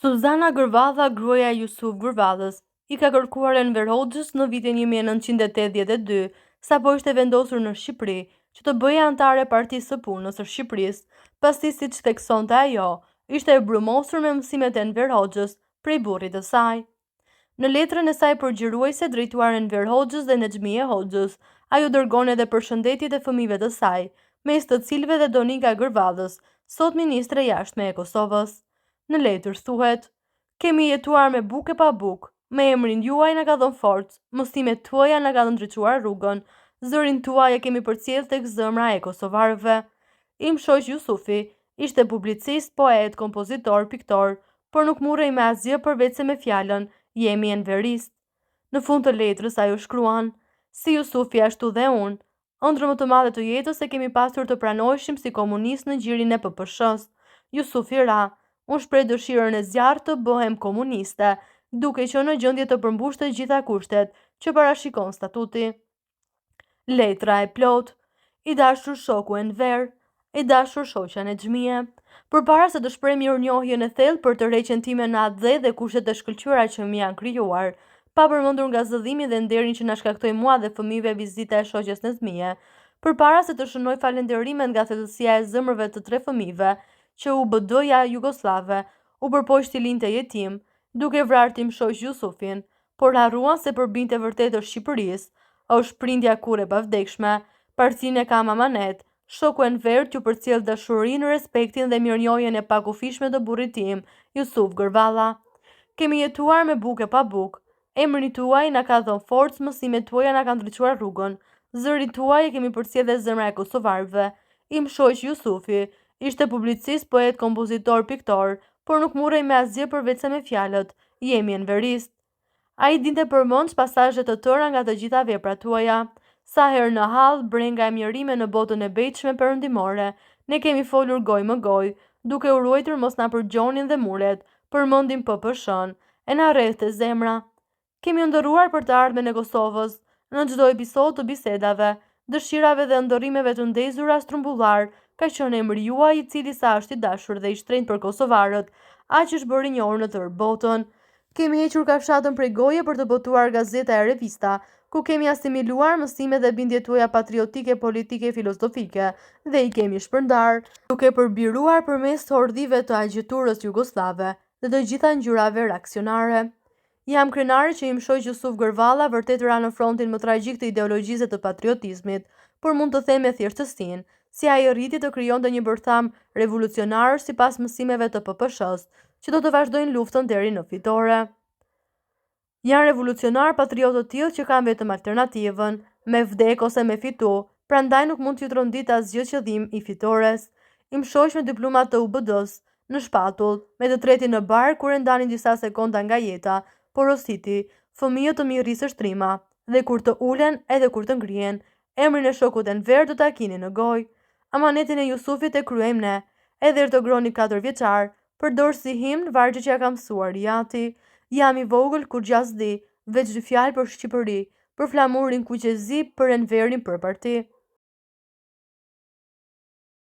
Suzana Gërvalla, gruaja e Jusuf Gërvallës, i ka kërkuar Enver Hoxhës në vitin 1982, sapo ishte vendosur në Shqipëri, që të bëhej anëtare e Partisë së Punës së Shqipërisë, pasi siç theksonte ajo, ishte e brumosur me mësimet e Enver Hoxhës prej burrit të saj. Në letrën e saj përgjëruese drejtuar Enver Hoxhës dhe Nexhmije Hoxhës, ajo dërgon edhe përshëndetjet e fëmijëve të saj, mes të cilëve dhe Donika Gërvallës, sot ministre e Jashtme e Kosovës. Në letër thuhet: Kemi jetuar me bukë e pa bukë, me emrin juaj na ka dhënë forcë, mësimet tuaja na kanë ndriçuar rrugën, zërin tuaj e kemi përcjellë tek zemra e kosovarëve. Im shoq Jusufi ishte publicist, poet, kompozitor, piktor, por nuk murrej me asgjë përveçse me fjalën jemi enveristë. Në fund të letrës ajo shkruan, Si Jusufi ashtu dhe unë, ëndrrën më të madhe të jetës e kemi pasur të pranoheshim si komunistë në gjirin e PPSH-së. Jusufi ra, unë shpreh dëshirën e zjarrtë të bëhem komuniste, duke qenë në gjendje të përmbush të gjitha kushtet që parashikon statuti. Letra e plotë. I dashur shoku Enver, e dashur shoqja Nexhmije, përpara se të shpreh mirënjohjen e thellë për tërheqjen time në atdhe dhe kushtet e shkëlqyera që më janë krijuar, pa përmendur ngazëllimin dhe nderin që na shkaktoi mua dhe fëmijëve vizita e shoqes Nexhmije, përpara se të shënoj falënderimet nga thellësia e zemrave të tre fëmijëve që UBD-ja jugosllave u përpoq t'i linte jetim, duke vrarë tim shoq Jusufin, por harruan se për bijtë e vërtetë të Shqipërisë, është prindja kurrë e pavdekshme, partinë e kam amanet, shoku Enver t'ju përcjell dashurinë, respektin dhe mirënjohjen e pakufishme të burrit tim, Jusuf Gërvalla. Kemi jetuar me bukë e pa bukë. Emri tuaj na ka dhënë forcë, mësimet tuaja na kanë ndriçuar rrugën. Zërin tuaj e kemi përcjellë te zemra e kosovarëve. Im shoq Jusufi ishte publicist, poet, kompozitor, piktor, por nuk murrej me asgjë përveçse me fjalët, Jemi enveristë. Ai dinte përmendsh pasazhe të tëra nga të gjitha veprat tuaja. Sa herë në hall, brenga e mjerime në botën e brejtshme perëndimore, ne kemi folur gojë më gojë, duke u ruajtur mos na përgjonin dhe muret, përmendim PPSH-në, e na rrehte zemra. Kemi ëndërruar për të ardhmen e Kosovës, në çdo episod të bisedave, dëshirave dhe ëndërrimeve të ndezura strumbullar, ka qenë emri juaj i cili sa është i dashur dhe i shtrenjtë për kosovarët, aq është bërë i njohur në tërë botën. Kemi hequr kafshatën prej goje për të botuar gazeta e revista, ku kemi asimiluar mësimet dhe bindjet tuaja patriotike, politike e filozofike dhe i kemi shpërndarë, duke përbiruar përmes hordhive të agjenturës jugosllave dhe të gjitha ngjyrave reaksionare. Jam krenare që im shoq Jusuf Gërvalla vërtet ra në frontin më tragjik të ideologjisë dhe të patriotizmit, por mund të them me thjeshtësinë, se ai arriti të krijonte një bërthamë revolucionarësh sipas mësimeve të PPSH-së, që do të vazhdojnë luftën deri në fitore. Janë revolucionarë patriotë të tillë që kanë vetëm alternativën, me vdek ose me fitu, prandaj nuk mund t'ju tronditë asgjë qëllim i fitores. Im shoq me dy plumba të UBD-së, në shpatull, me të tretin në bark kur e ndanin disa sekonda nga jeta, porositi, fëmijët të m'i rrisësh trima, dhe kur të ulen edhe kur të ngrihen, emrin e shokut Enver do ta kini në gojë. Amanetin e Jusufit e kryejmë ne. Edhe Ertogroni katërvjeçar, përdor si himn vargjet që ia ka mësuar i ati. Jam i vogël, kurrgja s'di, veç dy fjalë për Shqipëri, për flamurin kuq e zi, për Enverin për parti.